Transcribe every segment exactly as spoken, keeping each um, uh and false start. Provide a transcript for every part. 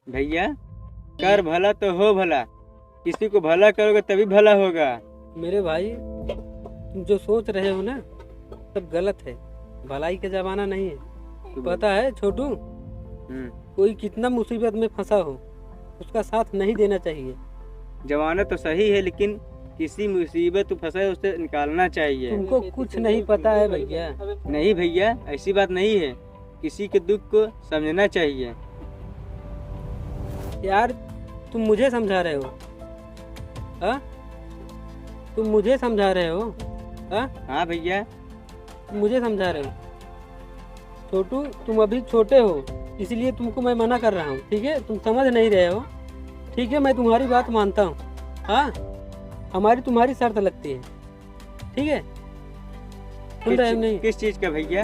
भैया, कर भला तो हो भला, किसी को भला करोगे तभी भला होगा। मेरे भाई, तुम जो सोच रहे हो ना, सब गलत है। भलाई का जमाना नहीं है। तो पता है छोटू, हम्म। कोई कितना मुसीबत में फंसा हो, उसका साथ नहीं देना चाहिए। जमाना तो सही है, लेकिन किसी मुसीबत में फंसा है, उसे निकालना चाहिए। तुमको कुछ नहीं पता है भैया। नहीं भैया, ऐसी बात नहीं है। किसी के दुख को समझना चाहिए। यार, तुम मुझे समझा रहे हो? हाँ? तुम मुझे समझा रहे हो? हाँ? हाँ भैया। तुम मुझे समझा रहे हो? छोटू, तुम अभी छोटे हो, इसलिए तुमको मैं मना कर रहा हूँ, ठीक है? तुम समझ नहीं रहे हो, ठीक है? मैं तुम्हारी बात मानता हूँ, हाँ? हमारी तुम्हारी शर्त लगती है। ठीक है? सुन किस रहे हो चीज, नहीं? किस चीज का भैया?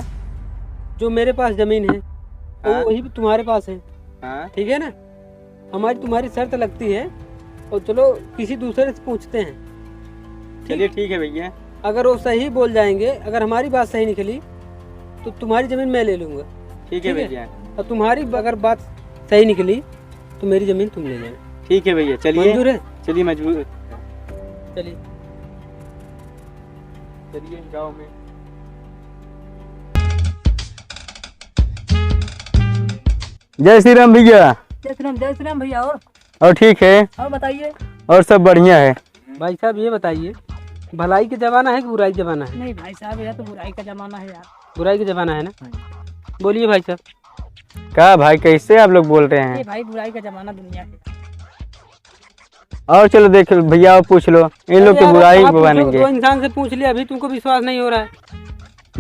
जो मेरे पास जमीन है, वो हाँ। वही तुम्हारे पास है। हाँ। ठीक है ना? हमारी तुम्हारी शर्त लगती है, और चलो किसी दूसरे से पूछते हैं। ठीक? चलिए, ठीक है भैया। अगर वो सही बोल जाएंगे, अगर हमारी बात सही निकली, तो तुम्हारी जमीन मैं ले लूंगा। ठीक है ठीक है? भैया। और तुम्हारी अगर बात सही निकली, तो मेरी जमीन तुम ले लेना। ठीक है भैया, चलिए। मंजूर है? चलिए, मजबूर। चलिए। चलिए गाँव में। जय श्री राम भैया। जय श्री राम, जय श्री राम भैया। और? और ठीक है। और बताइए। और सब बढ़िया है। भाई साहब, ये बताइए, भलाई का जमाना है कि बुराई का जमाना है? नहीं भाई साहब, यह तो बुराई का जमाना है यार। बुराई का जमाना है ना? हाँ। बोलिए भाई साहब। का भाई, कैसे आप लोग बोल रहे हैं? ये भाई, बुराई का जमाना दुनिया है। और चलो देख लो भैया, और पूछ लो, इन लोग अरे तो यार, बुराई आप पूछो, बनेंगे। दो इंसान से पूछ लिया, अभी तुमको विश्वास नहीं हो रहा है।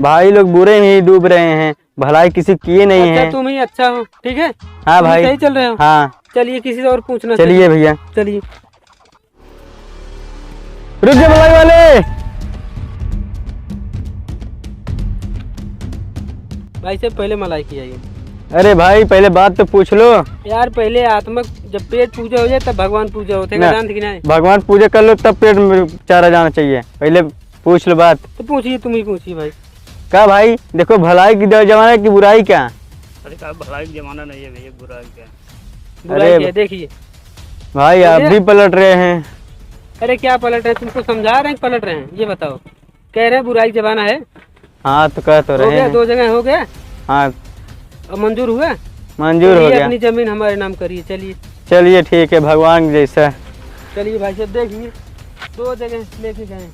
भाई लोग बुरे में ही डूब रहे हैं, भलाई किसी किए नहीं अच्छा, है। तुम ही अच्छा हो, ठीक है? हाँ तुम ही भाई। सही चल रहे हो। हाँ। चलिए, किसी से और पूछना चलिए चाहिए। भैया। चलिए। रुक जा मलाई वाले। भाई साहब, पहले मलाई की जाइए। अरे भाई, पहले बात तो पूछ लो। यार, पहले आत्मा, जब पेट पूजा हो जाए, तब भगवान पूजा होते हैं, ना, जानते कि नहीं? भगवान पूजा कर लो, तब पेट में चारा जाना चाहिए। पहले पूछ लो बात। तो पूछिए, तुम ही पूछिए भाई। का भाई, देखो, भलाई की द-, जमाना है कि बुराई का? अरे का, भलाई का जमाना नहीं है भैया, बुराई का। बुराई अरे क्या है, देखिए। भाई, आप बोलिए। भी पलट रहे हैं। अरे क्या पलट रहे हैं, तुमको समझा रहे हैं कि पलट रहे हैं, ये बताओ। कह रहे हैं बुराई का जमाना है। हाँ, तो कह तो हो रहे गया, हैं। दो जगह हो गया। हाँ। अब मंजूर हुआ? मंजूर हो चलिए, गया। अपनी जमीन हमारे नाम करिए, चलिए। चलिए, ठीक है, भगवान जैसा। चलिए भाई साहब, देखिए, दो जगह लेके गए।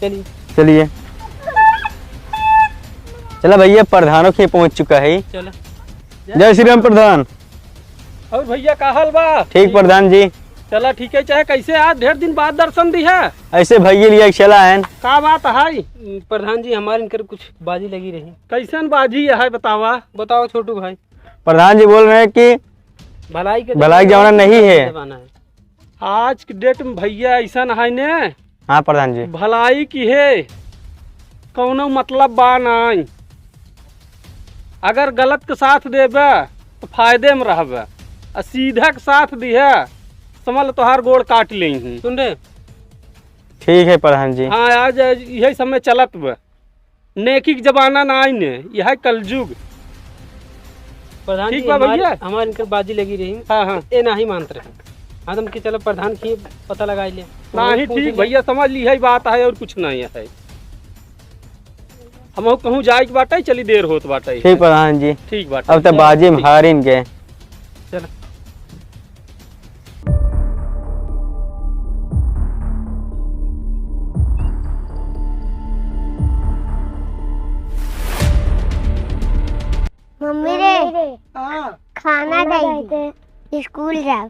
चलिए। चलिए। चला भैया, प्रधानों के पहुँच चुका है। चला। जय श्री राम प्रधान। और भैया, का हाल बा? ठीक प्रधान जी। चला ठीक है, चाहे कैसे आज ढेर दिन बाद दर्शन दिहा। ऐसे भैया लिया के चला है। का बात है? प्रधान जी, हमारे इनकर कुछ बाजी लगी रही। कैसन बाजी है बतावा? बताओ छोटू भाई। प्रधान जी बोल रहे हैं कि भलाई के भलाई जमाना जमाना नहीं है। जमाना है। आज के date में भैया ऐसन है ने, हाँ प्रधान जी। भलाई किहे कौनो मतलब बा नाई। अगर गलत के साथ देबे तो फायदे में रहबे, आ सीधा के साथ दिहे समझ लो तोहार गोड़ काट लेइहीं। सुन रे। ठीक है प्रधान जी। हाँ, आज यही समय चलत बा। नेकी के जमाना ना आई ने, यह है कलयुग। प्रधान ठीक जी, बा हमारे, भैया। हमारे इनकर बाजी लगी रही। हाँ, हाँ। ये नाही मानत रहे। हाँ, तो हम कि चलो प्रधान की पता लगा ले। नाही, पूछ ठीक ले। भैया, समझ ली है बात है और कुछ नहीं है। हम कहूँ जाए के बाटे, चली देर होत बाटे। ठीक प्रधान जी। ठीक बाटे। अब तो चलो, बाजी में ठीक। हारिन के। चलो। मम्मी रे, हाँ। खाना खाना दे दे। दे। स्कूल जाओ।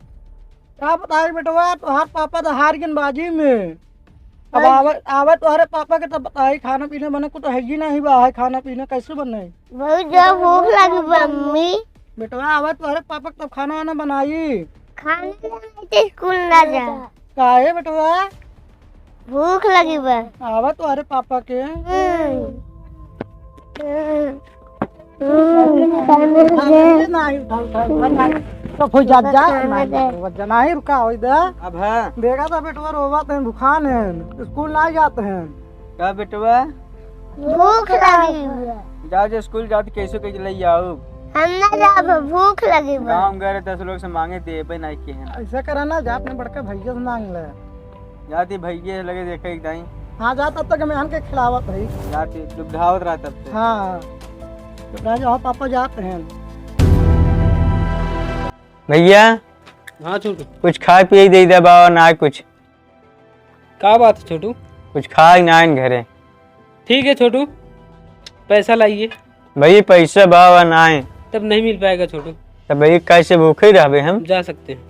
का बताई बेटवा, तोहार पापा तो हार गन बाजी में। अब हाँ। आवे, आवे तोहरे पापा के तब बताई, खाना पीना बने, कुछ है ही नहीं बा, है खाना पीना कैसे बने? बहुत जोर भूख लगी बा, मम्मी। बेटवा, आवे तोहरे पापा के तब खाना वाना बनाई। खाना बनाई तो स्कूल ना जा। काहे बेटवा? भूख लगी बा। आवा तोहरे पापा के। हम्म। हम्म। हम्म। हाँ, ये ना, उठा, उठा, उठा, उठा। तो कोई जा, जा, खाना नहीं, दे। वो जा, नहीं, रुका, हो इधर। अब है। देखा था बेटवा रोवत हैं, भुखान हैं, स्कूल ना जाते हैं। का बेटवा? भूख लगी बा। जाओ, जो स्कूल जाओ तो कैसे कैसे ले आओ। हम ना जाब, भूख लगी बा। गाँव में गए रहे, दस लोग से मांगे, देबे नहीं किहे। ऐसा करा ना, जा अपने बड़का भैया से मांग ले। जाती भैया लगे देखे एक दाई। हाँ, जा तब तक हम आन के खिलावत भाई। जाती दुबधावत रहा तब से। हाँ, तो राजा हो पापा जाते हैं। भैया। हाँ छोटू। कुछ खाए पिए दे दे बाबा, ना कुछ। का बात है छोटू? कुछ खाए ना आइन घरे। ठीक है छोटू, पैसा लाइए। भैया पैसा बाबा ना आए। तब नहीं मिल पाएगा छोटू। तब भैया कैसे भूखे ही रहबे हम? जा सकते हैं।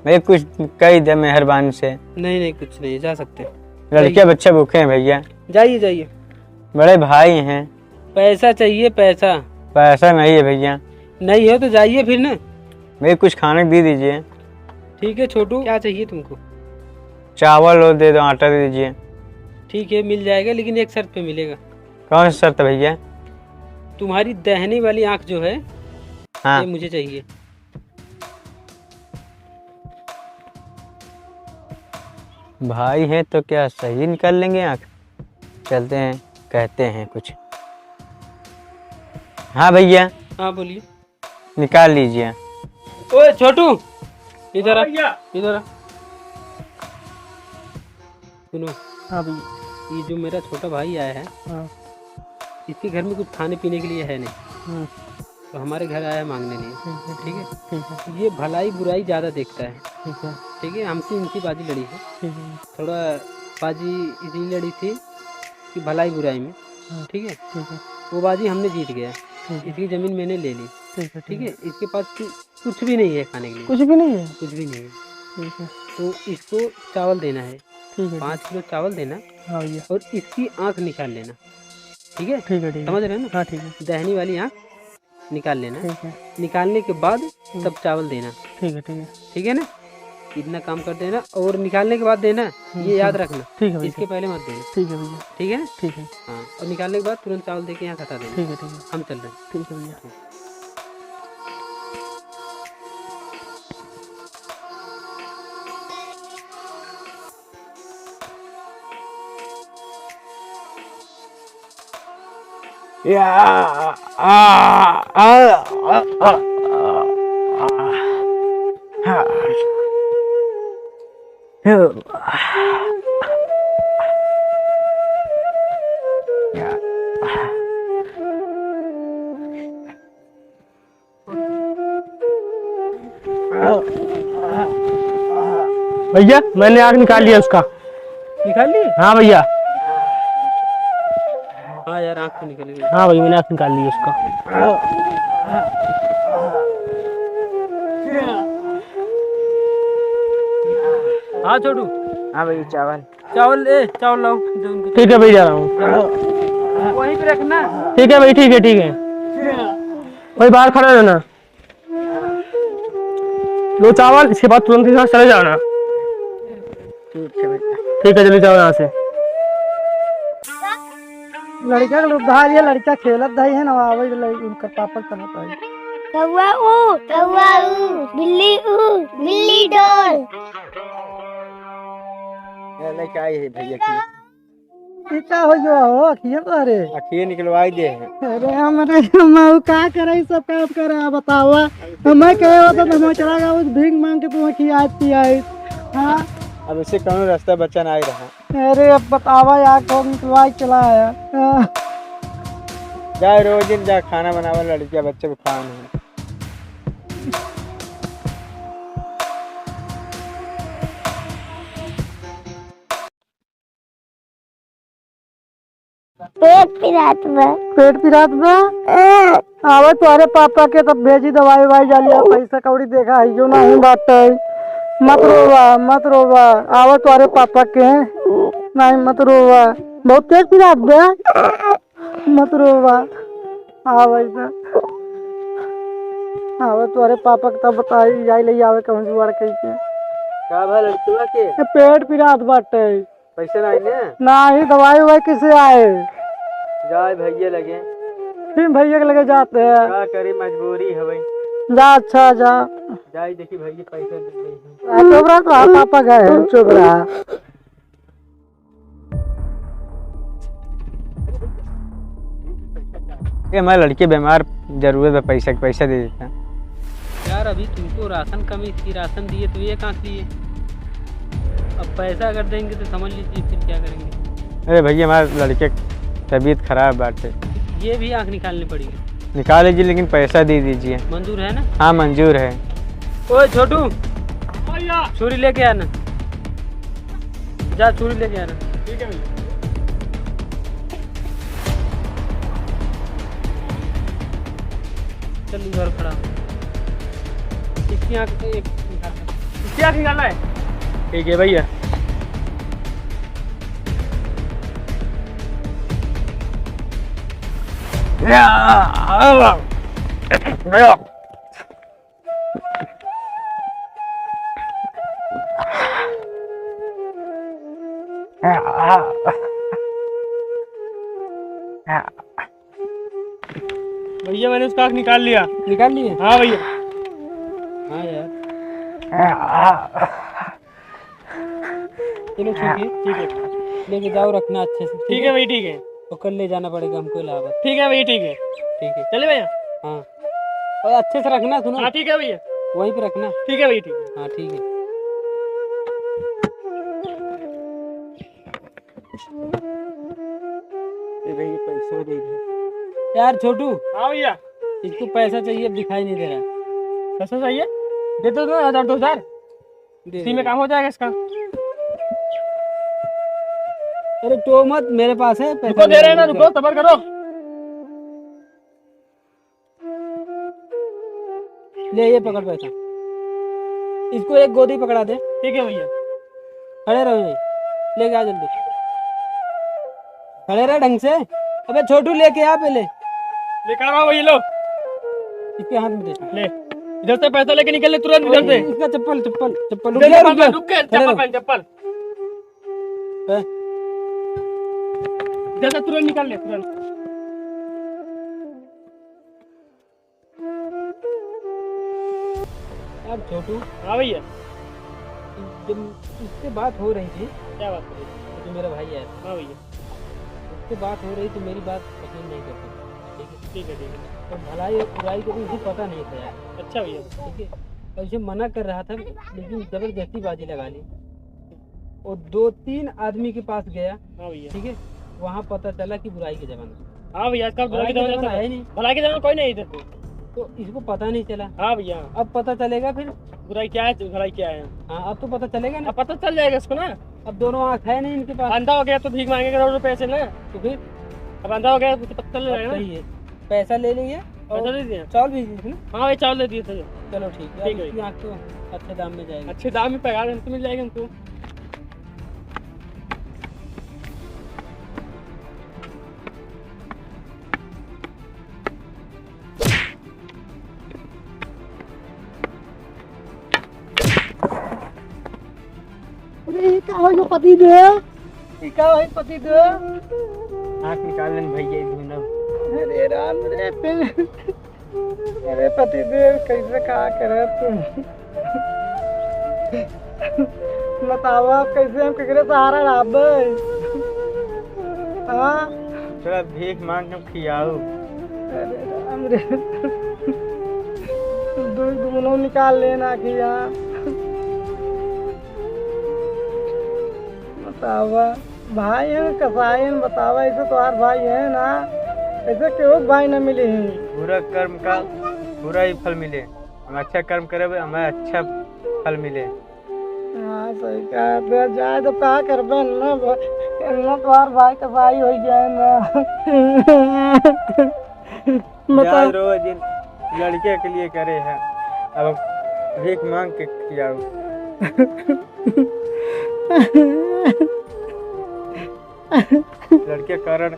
भैया कुछ कह दे मेहरबानी से। नहीं, नहीं, कुछ नहीं, जा सकते हैं। लड़कियां जाइए। बच्चे भूखे हैं भैया। जाइए, जाइए। बड़े भाई हैं। पैसा चाहिए, पैसा। पैसा नहीं है भैया। नहीं हो तो जाइए फिर ना। भैया कुछ खाने को दे दीजिए। ठीक है छोटू, क्या चाहिए तुमको? चावल और दे दो, आटा दे दीजिए। ठीक है, मिल जाएगा, लेकिन एक शर्त पे मिलेगा। कौन सी शर्त भैया? तुम्हारी दाहिनी वाली आंख जो है, हाँ। ये मुझे चाहिए। भाई हैं तो क्या सही निकाल लेंगे आंख? चलते हैं, कहते हैं कुछ। हाँ भैया। हाँ, बोलिए। निकाल लीजिए। ओए छोटू, इधर आ, हाँ भैया। इधर आ। सुनो। हाँ भैया। ये जो मेरा छोटा भाई आया है, हाँ। इसके घर में कुछ खाने पीने के लिए है नहीं। हाँ। तो हमारे घर आया है मांगने लिए। ठीक है, ठीक है। ठीक है। ये भलाई बुराई ज़्यादा देखता है। ठीक है। ठीक है, हमसे इनकी बाजी लड़ी है। ठीक है। थोड़ा बाजी इसलिए लड़ी थी कि भलाई बुराई में। हाँ। ठीक है? ठीक है। वो बाजी हमने जीत गया। ठीक है। इसकी ज़मीन मैंने ले ली। ठीक है, ठीक ठीक है। है, इसके पास कु-, कुछ भी नहीं है खाने के लिए। कुछ भी नहीं है? कुछ भी नहीं है। ठीक है। तो इसको चावल देना है। ठीक है, पाँच ठीक। किलो चावल देना। हाँ भैया। और इसकी आँख निकाल लेना। ठीक है? ठीक है, ठीक है। समझ रहे हैं ना? हाँ, ठीक है। दाहिनी वाली आँख निकाल लेना। ठीक है। निकालने के बाद हम्म। तब चावल देना। ठीक है, ठीक है। ठीक है ना? इतना काम कर देना और निकालने के बाद देना, हम्म, ये याद ठीक। रखना। ठीक है भैया। इसके पहले मत देना। ठीक है भैया। ठीक है ना? ठीक है। हाँ, और निकालने के बाद तुरंत चावल देके यहाँ हटा देना। ठीक है, ठीक है। हम चल रहे हैं। ठीक है भैया। या, आ, आ, आ, आ, आ, आ, हाँ। भैया, मैंने आँख निकाल लिया उसका। निकाल ली? हाँ भैया। हाँ यार, आँख तो निकल गई। हाँ भैया, मैंने आँख निकाल ली उसका। हाँ छोटू। हाँ भैया, चावल। चावल, ए, चावल लाओ, जो उनके ठीक है भाई, जा रहा हूँ। वहीं पे रखना। ठीक है भाई, ठीक है, ठीक है। भाई, बाहर खड़ा रहना। लो चावल, इसके बाद तुरंत यहाँ चले जाना। ठीक है भैया। ठीक है, चले जाओ यहाँ से। लड़का के लोग धार, ये लड़का खेलत धाई है ना, आवे लड़-, उनका पापा चलत है। कौआ ऊ, कौआ ऊ, बिल्ली ऊ, बिल्ली डोल। ये लड़का आई है भैया की। ई का हो गया हो, अखिए तो अरे। अखिए निकलवाई दे है। अरे हमरे माऊ का करे, ई सब काम करे, आ बतावा। हमें कहे होता तो हम चला गया, उस भीख मांग के तुम्हें खियात पियाई। हाँ। अब इसे कौनो रास्ता बचा ना आई रहा। अरे अब बतावा यार, कौन निकलवाई चला आया? हाँ। जा रोज दिन जा खाना बनावा, लड़किया बच्चे को खान है। पेट पिरात बा। पेट पिरात बा? हाँ। आवे तोहरे पापा के तब भेजी दवाई उवाई जालिया, पैसा कौड़ी देखा है जो नहीं बाटे। मत रोवा, मत रोवा। आवे तोहरे पापा के। नहीं, मत रोवा। बहुत तेज पिरात बा। मत रोवा। आवे तो। आवे तोहरे पापा के तब बताई, जाई ले आवे कहूँ जुगाड़ कइके। का भा लड़कवा के? ए, पेट पिरात बाटे। पैसे नाही ने? नाही, दवाई उवाई किसे आए? जाए भैया लगे। फिर भैया के लगे जाते हैं। का करी, मजबूरी हवे। जा, अच्छा, जा। जाई देखी भैया पैसा दे दे। आ, तो रहा तो आप पापा गए हैं, चुप रहा। ये हमारे लड़के बीमार, जरूरत है पैसा के, पैसा दे देता। यार, अभी तुमको राशन कमी थी, राशन दिए तो ये कहाँ से दिए? अब पैसा अगर देंगे तो समझ लीजिए फिर क्या करेंगे। अरे भैया, हमारे लड़के की तबीयत खराब बाटे। ये भी आँख निकालनी पड़ेगी। निकाल लीजिए, लेकिन पैसा दे दीजिए। मंजूर है ना? हाँ, मंजूर है। ओए छोटू, हाँ भैया। छुरी लेके आना। जा, छुरी लेके आना। ठीक है भैया। चल, इधर खड़ा हो। इसकी आँख से एक निकाल। इसकी आँख निकालना है। ठीक है भैया। भैया, मैंने उसका आँख निकाल लिया। निकाल लिए? हाँ भैया। हाँ यार। चलो ठीक है, ठीक है। लेके जाओ, रखना अच्छे से, ठीक है? ठीक है भाई, ठीक है। तो कल ले जाना पड़ेगा हमको इलाहाबाद। ठीक है भाई, ठीक है। ठीक है। चले भैया? हाँ। और अच्छे से रखना, सुनो। हाँ, ठीक है भैया। वहीं पे रखना। ठीक है भाई, ठीक है। हाँ, ठीक है। ये भैया, पैसा दे दो। यार छोटू। हाँ भैया। इसको पैसा चाहिए, अब दिखाई नहीं दे रहा। पैसा चाहिए? दे दो, दो हजार, दो हजार। दे इसी में दे। काम हो जाएगा इसका। अरे तो मत, मेरे पास है पैसा, रुको, दे रहे हैं ना, रुको। रुको, सबर करो। ले, ये पकड़ पैसा, इसको एक गोदी पकड़ा दे। ठीक है भैया। खड़े रहो यहीं, लेके आ जल्दी, खड़े रह ढंग से। अबे छोटू, लेके आ पहले। लेके आ रहा हूँ भैया, लो। इसके हाथ में दे। ले, इधर से पैसा लेके निकल ले तुरंत, इधर से। इसका चप्पल, चप्पल, चप्पल, रुक ले, चप्पल रुक ले। पहन, रुक के, खड़े चप्पल रहो। पहन, चप्पल। हैं? इधर से तुरंत निकल ले, तुरंत। यार छोटू। हाँ भैया। जब इससे बात हो रही थी, क्या बात हो रही थी? जो मेरा भाई है। हाँ भैया। उससे बात हो रही थी, मेरी बात पसंद नहीं करता। ठीक है? ठीक है, ठीक है। तो भलाई और बुराई का उसे पता नहीं था यार। अच्छा भैया। ठीक है? और उसे मना कर रहा था, लेकिन जबरदस्ती बाजी लगा ली। वो दो तीन आदमी के पास गया। हाँ भैया। ठीक है, वहाँ पता चला कि बुराई का जमाना। हाँ भैया, आजकल बुराई का जमाना है ही नहीं। भलाई का जमाना कोई नहीं इधर पे। तो इसको पता नहीं चला। हाँ भैया। अब पता चलेगा फिर। बुराई क्या है, भलाई क्या है? हाँ, अब तो पता चलेगा ना। अब पता चल जाएगा इसको ना। अब दोनों आँख है नहीं इनके पास। अंधा हो गया तो भीख मांगेगा रोड पे पैसे ना। तो फिर? अब अंधा हो गया तो पता चल जाएगा ना। सही है। पैसा ले लिए और पैसा दे दिया? चावल भी दिए थे ना? हाँ भाई, चावल दे दिए थे। चलो ठीक है, ठीक है। अब इसकी आँख तो अच्छे दाम में जाएगी। अच्छे दाम में पगार हमको मिल जाएगी हमको। अरे, ई का हो गयो पति देव? ई का हो पति देव? आँख निकाल लेन भैया, ई धुन। अरे राम रे, फिर, अरे पति देव, कैसे का करे तू? बतावा, अब कैसे हम केकरे सहारा रहबे? हाँ? चला भीख मांग के खियाऊ। अरे राम रे। दूध दूनो निकाल लेना कि यार। बतावा, भाई है कसाई है, बतावा, ऐसे तोहार भाई है ना, ऐसे केहू के भाई ना मिली। बुरा कर्म का बुरा ही फल मिले, हम अच्छा कर्म करबे, हमें अच्छा फल मिले। हाँ, सही कहा। बे, जाए तो का करबे, ना भ-, ना तोहार भाई कसाई हो गया है ना। बता। जाए रो, जिन लड़के के लिए करे हैं, अब भीख मांग के खियाऊ। लड़के कारण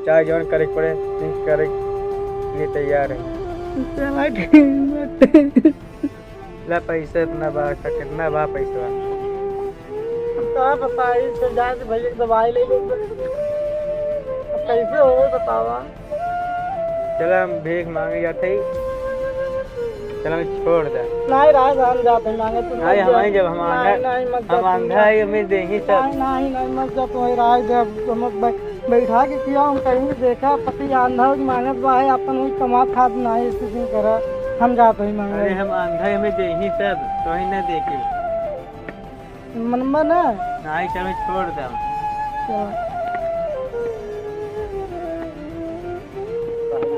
चाहे जौन करे के पड़े, भीख करे के लिए तैयार है। चला ठीक बाटे। ला पैसा इतना बा, का कितना बा पैसा? अब का बताई, तो जाके भैया के दवाई ले लो। अब कैसे हो बतावा? चला हम भीख मांगे जाते ही, चला हम छोड़ दे। नहीं राज, हम जाते मांगे, तू नहीं, मत हम जा। आए जब हम नहीं, आंधा, नहीं, मत जा हम तू। आंधा है, हमें देही सब। नहीं, नहीं, नहीं, मत जा, तू ही राज दे, अब हम अब बैठा के किया हम कहीं देखा, पति आंधा हो मांगत बा है, अपन वही कमा खात ना है, इसी दिन करा, हम जात वही मांगे। अरे हम आंधा में देही सब, तो ही ना देखे। मनबा ना? नहीं, चलो छोड़ दो। चलो।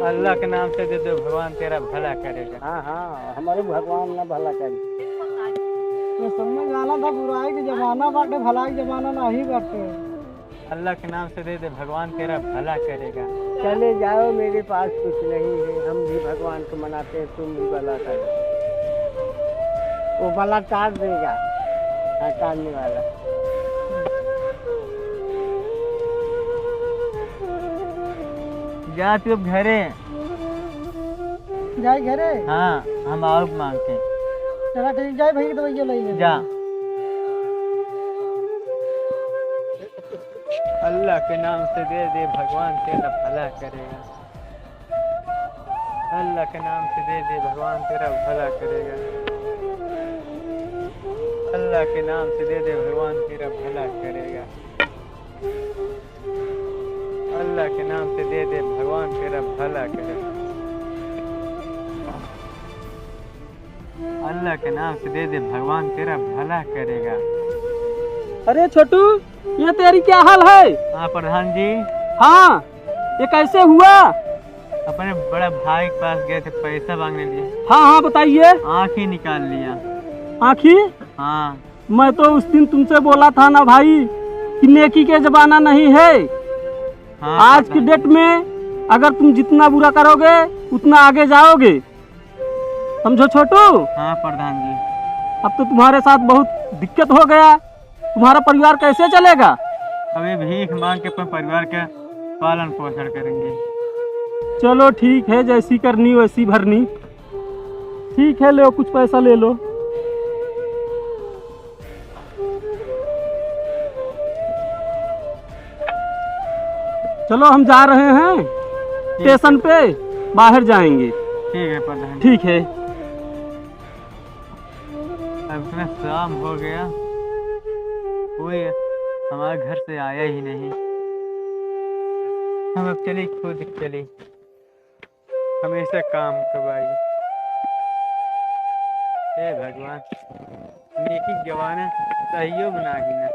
अल्लाह के नाम से दे दो, भगवान तेरा भला करेगा। हाँ, हाँ, हमारे भगवान ना भला करे। ये समझ में आना था, बुराई के जमाना बाटे, भलाई के जमाना नहीं बाटे। अल्लाह के नाम से दे दे, भगवान तेरा भला करेगा। चले जाओ, मेरे पास कुछ नहीं है, हम भी भगवान को मनाते हैं, तुम भी भला करो। वो भला टाल देगा, हाँ, टालने वाला। जा तू अब घरे। जाए घरे? हाँ, हम आउब मांग के। चला ठीक, जाए भाई, दवाइया ले ले। जा। अल्लाह के नाम से दे दे, भगवान तेरा भला करेगा। अल्लाह के नाम से दे दे, भगवान तेरा भला करेगा। अल्लाह के नाम से दे दे, भगवान तेरा भला करेगा। अल्लाह के नाम से दे दे, भगवान तेरा भला करेगा। अल्लाह के नाम से दे दे, भगवान तेरा भला करेगा। अरे छोटू, ये तेरी क्या हाल है? हाँ प्रधान जी। हाँ, ये कैसे हुआ? अपने बड़े भाई के पास गए थे पैसा मांगने लिए। हाँ, हाँ, बताइए। आँख ही निकाल लिया। आँख ही? हाँ। मैं तो उस दिन तुमसे बोला था ना भाई कि नेकी के जमाना नहीं है। हाँ, आज की डेट में अगर तुम जितना बुरा करोगे, उतना आगे जाओगे। समझो छोटू? हाँ प्रधान जी। अब तो तुम्हारे साथ बहुत दिक्कत हो गया, तुम्हारा परिवार कैसे चलेगा? अभी भीख मांग के अपने परिवार का पालन पोषण करेंगे। चलो ठीक है, जैसी करनी वैसी भरनी। ठीक है, लो कुछ पैसा ले लो। चलो, हम जा रहे हैं ठीक। स्टेशन पे, बाहर जाएंगे। ठीक है प्रधान। ठीक है। अब इतना शाम हो गया, कोई हमारे घर से आया ही नहीं। हम अब चली, खुद चली। हमेशा काम कबाई। हे भगवान, नेकी के जमाना सहियो में नाही ना।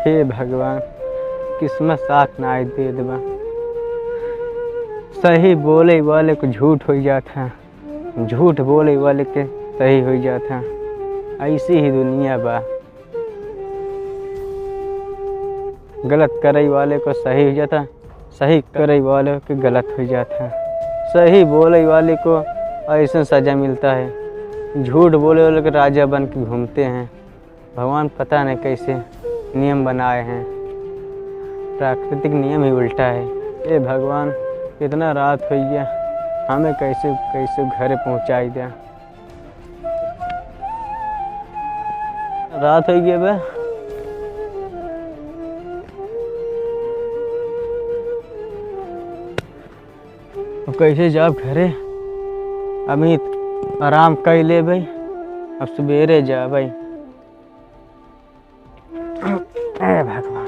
हे भगवान, किस्मत साथ नाई देत बा। सही बोले वाले को झूठ होइ जात है, झूठ बोले वाले के सही होइ जात है। ऐसी ही दुनिया बा। गलत करे वाले को सही होइ जात है, सही करे वाले के गलत होइ जात है। सही बोले वाले को ऐसन सजा मिलता है, झूठ बोले वाले के राजा बन के घूमते हैं। भगवान पता नहीं कैसे नियम बनाए हैं, प्राकृतिक नियम ही उल्टा है। ए भगवान, कितना रात होइ गया, हमें कैसे कैसे घरे पहुँचाई द्या। रात होइ गया बे। अब कैसे जाब घरे? अभी आराम कइ लेबे, अब सुबेरे जाबे। ए भगवान।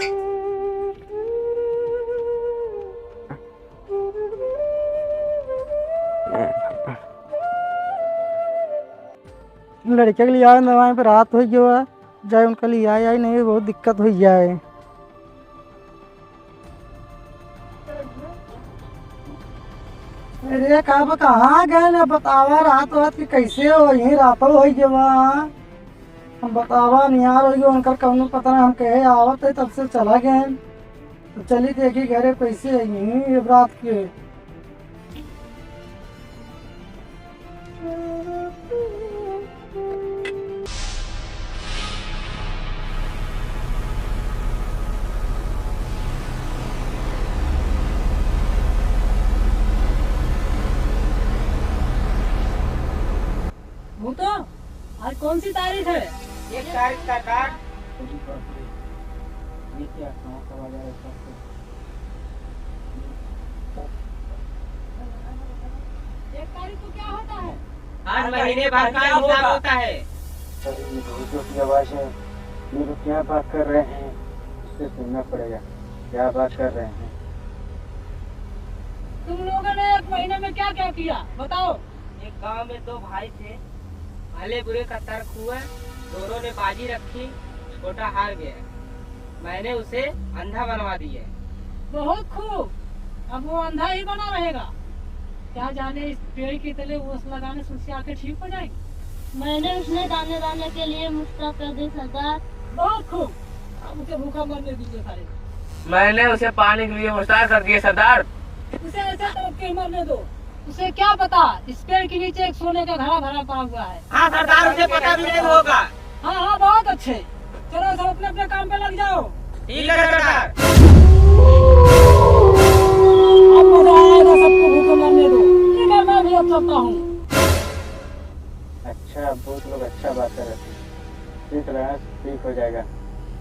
लड़के के लिए आए, मैं वहाँ पे रात होइ गयो है, जाए उनके लिए आए, आई नहीं, बहुत दिक्कत होइ जाए। अरे, कब कहाँ गए ना बतावा, रात वात के कैसे हो, यहीं रातो होइ गवा। हम बतावा, निहार होइ गयो, उनकर कौनो पता ना, हम कहे आवत है, तब से चला गए। तो चली देखी घरे कैसे है, यहीं अब रात के। भूतो, आज कौन सी तारीख है? एक तारीख का रात। अरे बाप रे, ये क्या कहाँ का बाजार है? एक तारीख को क्या होता है? हर महीने भर का हिसाब होता है। अरे, ये भूतों की आवाज़ है। ये लोग क्या बात कर रहे हैं? इससे सुनना पड़ेगा, क्या बात कर रहे हैं। तुम लोगों ने एक महीने में क्या क्या किया, बताओ। एक गांव में दो भाई थे, भले बुरे का तर्क हुआ, दोनों ने बाजी रखी, छोटा हार गया। मैंने उसे अंधा बनवा दिया। बहुत खूब, अब वो अंधा ही बना रहेगा। क्या जाने इस पेड़ के तले ओस लगाने से उसकी आंखें ठीक हो जाएंगी। मैंने उसने दाने दाने के लिए मुश्तैर कर दी सरदार। बहुत खूब, अब उसे भूखा मरने दीजिए सारे। मैंने उसे पानी के लिए मुश्तैर कर दिया सरदार। उसे ऐसे तड़प के मरने दो। उसे क्या पता, इस पेड़ के नीचे एक सोने का घड़ा भरा पड़ा हुआ है। हाँ सरदार, उसे पता भी नहीं होगा। हाँ, हाँ, बहुत अच्छे। चलो सब अपने अपने काम पे लग जाओ। ठीक है सरदार। अब मजा आएगा, सबको भूखे मरने दो। ठीक है, मैं भी अब चलता हूँ। अच्छा, बहुत लोग अच्छा बात कर रहे थे। ठीक रहा, ठीक हो जाएगा।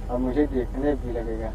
अब मुझे देखने भी लगेगा।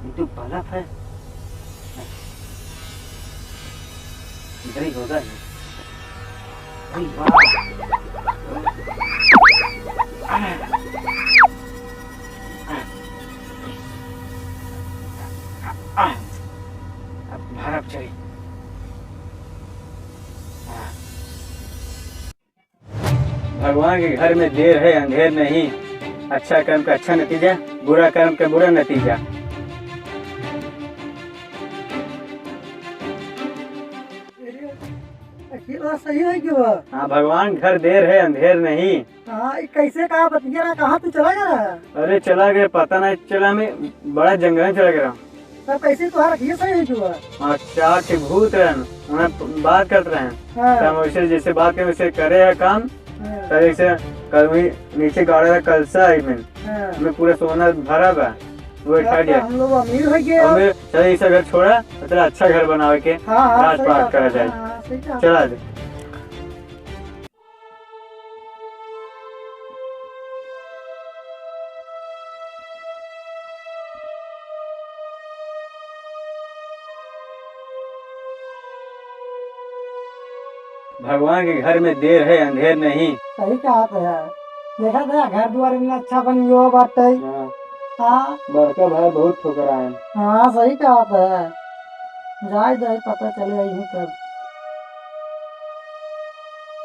ये तो बल्ब है। इधर ही होगा ये। अरे वाह। अब बाहर अब चली। भगवान के घर में देर है, अंधेर नहीं। अच्छा कर्म का अच्छा नतीजा, बुरा कर्म का बुरा नतीजा। अरे, ये बात सही है कि बा? हाँ, भगवान घर देर है, अंधेर नहीं। हाँ, ये कैसे का बतिया रहा, कहाँ तू चला गया रहा? अरे, चला गया, पता नहीं चला, मैं बड़ा जंगल में चला गया रहा। तब कैसे तोहार अखिए सही हो चुका? हाँ, चार ठे भूत रहन, उन्हें बात करत रहन। हाँ। तब वैसे जैसे बात करे, वैसे करे है काम। हाँ। तब जैसे कल वही नीचे गाड़ा रहा कलसा है में, हाँ। में पूरा सोना भरा बा, वो उठा तब तो लिया। हम लोग अमीर हो गए अब। अमीर, चल, ऐसा घर छोड़ा, मतलब अच्छा घर बनावे के हाँ, हाँ, राजपाट करा जाए। हाँ, हाँ, सही कहा। चला दे। भगवान के घर में देर है, अंधेर नहीं। सही कहा तो है। देखा तो है, घर दुआर इतना अच्छा बन गयो बाटे। हाँ। हाँ। बड़का भाई बहुत ठोकराए। हाँ, सही कहा तो है। जाए जाए, पता चले यहीं तब।